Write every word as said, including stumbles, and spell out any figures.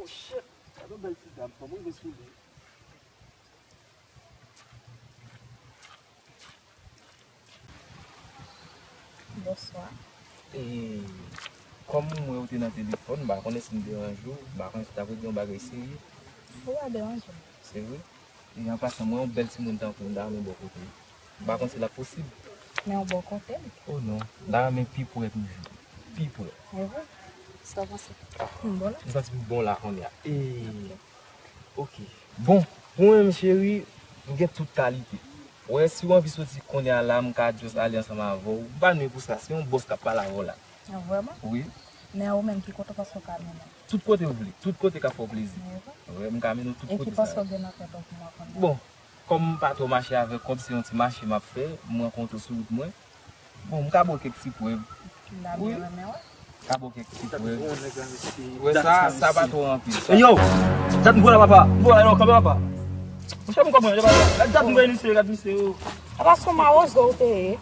Shit! Gade yon bèl ti dam, fò m rive sou li. Bonswa. E, kòm m wè ou te nan telefòn, m pa konnen si m deranje w, m pa konnen si w ta vle di yon bagay serye. Ou pa deranje m. Se vre? E an pasan, m wè yon bèl timoun tankou w, m ta renmen bò kote l. M pa konn si l ap posib. Men w bò kote l. Oh non, m ta renmen pi pre toujou. Pi pre. E vre? Sa w panse? M bon la? M santi m bon la kounye a. E, ok. Bon, pou mwen menm cheri, m gen tout kalite. Ou wè, si w anvi soti kounye a la, m ka just ale ansanm avè w. M pa nwi pou sa, se yon bòs k ap pale avè w la. Ah, vrèman? Wi. Men ou menm, ki kote w panse w ka mennen m? Tout kote w vle. Tout kote k ap fè w plezi. Wi. Wi, m ka mennen w tout kote sa yo. E ki panse w gen nan tèt ou pou mwen kounye a? Bon, kòm m pa twò mache avèk kòb, se yon ti mache m ap fè, m rankontre w sou wout mwen. Bon, m ka ba w kèk ti prèv. Wi. M ka ba w kèk ti prèv. Wè sa, sa pa twò anpil. Sa. Yo! Dat m vwala papa. M vwala yo, kanpe papa. Monchè, m konprann yo papa. Dat m vwala misye, gad misye yo. Apa se yon mawozo ou te ye?